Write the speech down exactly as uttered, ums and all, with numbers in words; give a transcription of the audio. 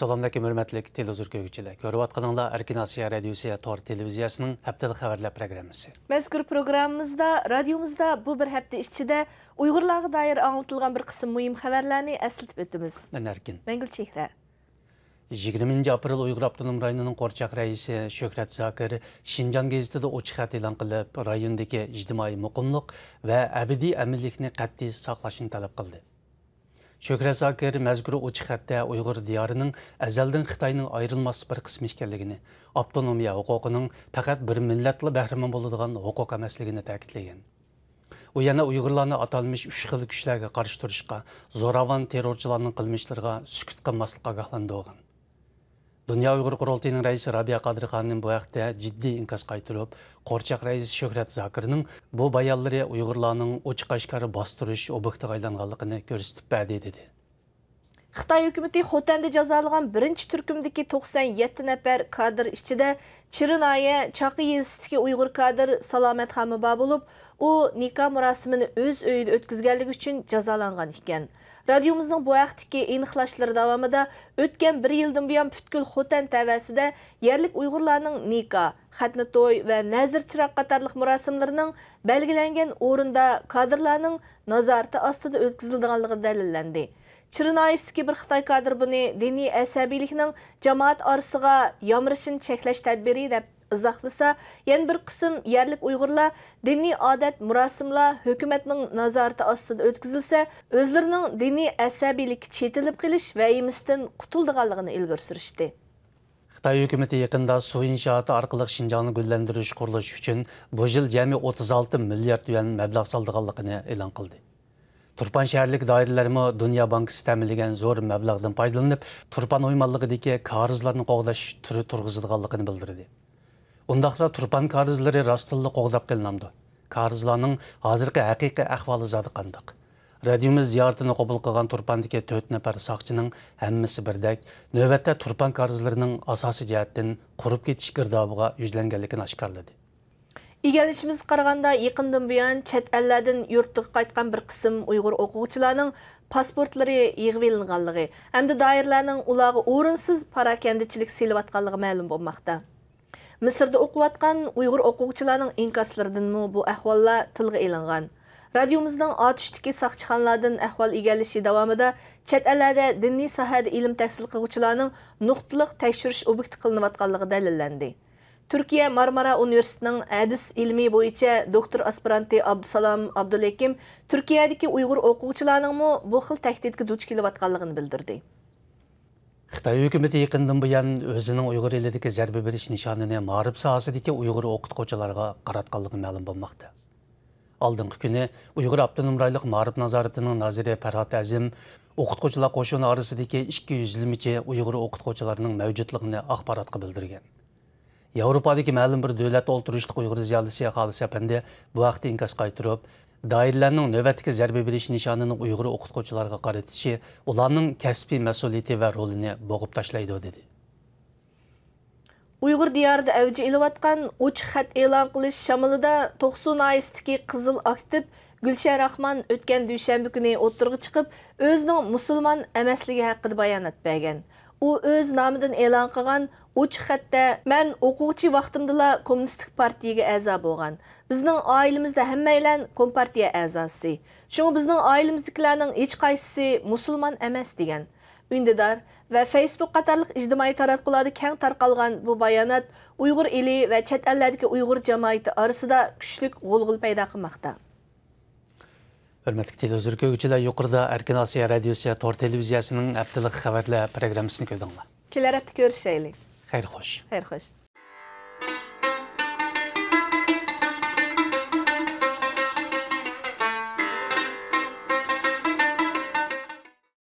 سالاملىكىم، ھۆرمەتلىك تېلېۋىزور كۆرگۈچىلەر. كۆرۈۋاتقىنىڭلار ئەركىن ئاسىيا رادىيوسى تور تېلېۋىزىيەسىنىڭ ھەپتىلىك خەۋەرلەر پروگراممىسى. مەزكۇر پروگراممىمىزدا رادىيومىزدا بۇ بىر ھەپتە ئىچىدە ئۇيغۇرلارغا دائىر ئاڭلىتىلغان بىر قىسىم مۇھىم خەۋەرلەرنى ئەسلىتىپ ئۆتىمىز. مەن ئەركىن. مەن گۈلچېھرە. يىگىرمىنچى ئاپرېل ئۇيغۇر ئاپتونوم رايونىنىڭ قورچاق رەئىسى شۆھرەت زاكىر شىنجاڭ گېزىتىدە ئوچۇق خەت ئېلان قىلىپ، رايوندىكى ئىجتىمائىي مۇقىملىق ۋە ئەبەدىي ئەمىنلىكنى قەتئىي ساقلاشنى تەلەپ قىلدى. شۆھرەت زاكىر مەزكۇر ئوچۇق خەتتە ئۇيغۇر دىيارىنىڭ ئەزەلدىن خىتاينىڭ ئايرىلماس بىر قىسمى ئىكەنلىكىنى، ئاپتونومىيە ھوقۇقىنىڭ پەقەت بىر مىللەتلا بەھرىمەن بولىدىغان ھوقۇق ئەمەسلىكىنى تەكىتلىگەن. ئۇ يەنە ئۇيغۇرلارنى ئاتالمىش ئۈچ خىل كۈچلەرگە قارشى تۇرۇشقا، زوراۋان تېررورچىلارنىڭ قىلمىشلىرىغا سۈكۈت قىلماسلىققا ئاگاھلاندۇرغان. دۇنيا ئۇيغۇر قۇرۇلتىيىنىڭ رەئىسى رابىيە قادىر خانىم بۇ ھەقتە جىددىي ئىنكاس قايتۇرۇپ، قورچاق رەئىسى شۆھرەت زاكىرنىڭ بۇ بايانلىرى ئۇيغۇرلارنىڭ ئوچۇق-ئاشكارا باستۇرۇش ئوبيېكتىغا ئايلانغانلىقىنى كۆرسىتىپ بەردى، دېدى. خىتاي ھۆكۈمىتى خوتەندە جازالىغان بىرىنچى تۈركۈمدىكى توقسان يەتتە نەپەر كادىر ئىچىدە چىرىنايە چاقا يېزىسىدىكى ئۇيغۇر كادىر سالامەتخانمۇ بار بولۇپ، ئۇ نىكاھ مۇراسىمىنى ئۆز ئۆيىدە ئۆتكۈزگەنلىكى ئۈچۈن جازالانغان ئىكەن. رادىيومىزنىڭ بۇ ھەقتىكى ئېنىقلاشلىرى داۋامىدا ئۆتكەن بىر يىلدىن بۇيان پۈتكۈل خوتەن تەۋەسىدە يەرلىك ئۇيغۇرلارنىڭ نىكاھ، خەتنە توي ۋە نەزىر چىراغ قاتارلىق مۇراسىملىرىنىڭ بەلگىلەنگەن ئورۇندا كادىرلارنىڭ نازارىتى ئاستىدا ئۆتكۈزۈلىدىغانلىقى دەلىللەندى. چىرىنايىستىكى بىر خىتاي كادىرى بۇنى دىنىي ئەسەبىيلىكنىڭ جامائەت ئارىسىغا يامرىشىنى چەكلەش تەدبىرى دەپ ئىزاھلىسا، يەنە بىر قىسىم يەرلىك ئۇيغۇرلار دىنىي ئادەت مۇراسىملار ھۆكۈمەتنىڭ نازارىتى ئاستىدا ئۆتكۈزۈلسە، ئۆزلىرىنىڭ دىنىي ئەسەبىيلىككە چېتىلىپ قېلىش ۋەھىمىسىدىن قۇتۇلىدىغانلىقىنى ئىلگىرى سۈرۈشتى. خىتاي ھۆكۈمىتى يېقىندا سۇ ئىنشائاتى ئارقىلىق شىنجاڭنى گۈللەندۈرۈش قۇرۇلۇشى ئۈچۈن بۇ يىل جەمئىي ئوتتۇز ئالتە مىليارد يۈەن مەبلەغ سالىدىغانلىقىنى ئېلان قىلدى. تۇرپان شەھەرلىك دائىرىلەرمۇ دۇنيا بانكىسى تەمىنلىگەن زور مەبلەغدىن پايدىلىنىپ، تۇرپان ئويمانلىقىدىكى كارىزلارنى قوغداش تۈرى تۇرغۇزىدىغانلىقىنى بىلدۈردى. ئۇنداقتا تۇرپان كارىزلىرى راستتىنلا قوغداپ قېلىنامدۇ؟ كارىزلارنىڭ ھازىرقى ھەقىقىي ئەھۋالى زادى قانداق؟ رادىيومىز زىيارىتىنى قوبۇل قىلغان تۇرپاندىكى تۆت نەپەر ساقچىنىڭ ھەممىسى بىردەك نۆۋەتتە تۇرپان كارىزلىرىنىڭ ئاساسىي جەھەتتىن قۇرۇپ كېتىش گىردابىغا يۈزلەنگەنلىكىنى ئاشكارىلىدى. ئىگىلىشىمىزگە قارىغاندا، يېقىندىن بۇيان چەت ئەللەردىن يۇرتىغا قايتقان بىر قىسىم ئۇيغۇر ئوقۇغۇچىلارنىڭ پاسپورتلىرى يىغىۋېلىنغانلىقى ھەمدە دائىرىلەرنىڭ ئۇلارغا ئورۇنسىز پاراكەندىچىلىك سېلىۋاتقانلىقى مەلۇم بولماقتا. مىسىردا ئوقۇۋاتقان ئۇيغۇر ئوقۇغۇچىلارنىڭ ئىنكاسلىرىدىنمۇ بۇ ئەھۋاللار تىلغا ئېلىنغان. رادىيومىزنىڭ ئاتۇشتىكى ساقچىخانىلاردىن ئەھۋال ئىگىلىشى داۋامىدا چەت ئەللەردە دىنىي ساھەدە ئىلىم تەھسىل قىلغۇچىلارنىڭ نۇقتىلىق تەكشۈرۈش ئوبيېكتى قىلىنىۋاتقانلىقى دەلىللەندى. تۈركىيە مارمارا ئۇنىۋېرسىتېتىنىڭ ھەدىس ئىلمى بويىچە دوكتور ئاسپىرانتى ئابدۇسالام ئابدۇلھېكىم تۈركىيەدىكى ئۇيغۇر ئوقۇغۇچىلارنىڭمۇ بۇ خىل تەھدىتكە دۇچ كېلىۋاتقانلىقىنى بىلدۈردى. خىتاي ھۆكۈمىتى يېقىندىن بۇيان ئۆزىنىڭ ئۇيغۇر ئېلىدىكى زەربە بېرىش نىشانىنى مائارىپ ساھەسىدىكى ئۇيغۇر ئوقۇتقۇچىلارغا قاراتقانلىقى مەلۇم بولماقتا. ئالدىنقى كۈنى ئۇيغۇر ئاپتونوم رايونلۇق مائارىپ نازارىتىنىڭ نازىرى پەرھات ئەزىم ئوقۇتقۇچىلار قوشۇنى ئارىسىدىكى ئىككى يۈزلىمىچە ئۇيغۇر ئوقۇتقۇچىلارنىڭ مەۋجۇتلۇقىنى ئاخباراتقا بىلدۈرگەن. ياۋروپادىكى مەلۇم بىر دۆلەتتە ئولتۇرۇشلۇق ئۇيغۇر زىيالىيسى خالىس ئەپەندى بۇ ھەقتە ئىنكاس قايتۇرۇپ، دائىرىلەرنىڭ نۆۋەتتىكى زەربە بېرىش نىشانىنىڭ ئۇيغۇر ئوقۇتقۇچىلارغا قارىتىشى ئۇلارنىڭ كەسپىي مەسئۇلىيىتى ۋە رولىنى بوغۇپ تاشلايدۇ، دېدى. ئۇيغۇر دىيارىدا ئەۋج ئېلىۋاتقان ئوچۇق خەت ئېلان قىلىش شامىلىدا توقسۇ ناھىيەسىدىكى قىزىل ئاكتىپ گۈلشەن راخمان ئۆتكەن دۈشەنبە كۈنى ئوتتۇرىغا چىقىپ، ئۆزىنىڭ مۇسۇلمان ئەمەسلىكى ھەققىدە بايانات بەرگەن. ئۇ ئۆز نامىدىن ئېلان قىلغان ئوچۇق خەتتە، مەن ئوقۇغۇچى ۋاقتىمدىلا كوممۇنىستىك پارتىيىگە ئەزا بولغان. بىزنىڭ ئائىلىمىزدە ھەممەيلەن كومپارتىيە ئەزاسى. شۇڭا بىزنىڭ ئائىلىمىزدىكىلەرنىڭ ھېچقايسىسى مۇسۇلمان ئەمەس، دېگەن. ئۈندىدار ۋە فېيسبۇك قاتارلىق ئىجتىمائىي تاراتقۇلاردا كەڭ تارقالغان بۇ بايانات ئۇيغۇر ئېلى ۋە چەت ئەللەردىكى ئۇيغۇر جامائىتى ئارىسىدا كۈچلۈك غۇلغۇلا پەيدا قىلماقتا. ھۆرمەتلىك تېلېۋىزور كۆرگۈچىلەر، يۇقىرىدا ئەركىن ئاسىيا رادىيوسى تور تېلېۋىزىيەسىنىڭ ھەپتىلىك خەۋەرلەر پروگراممىسىنى كۆردۈڭلار. كېلەر ھەپتە كۆرۈشەيلى. خەير خوش. خەير خوش.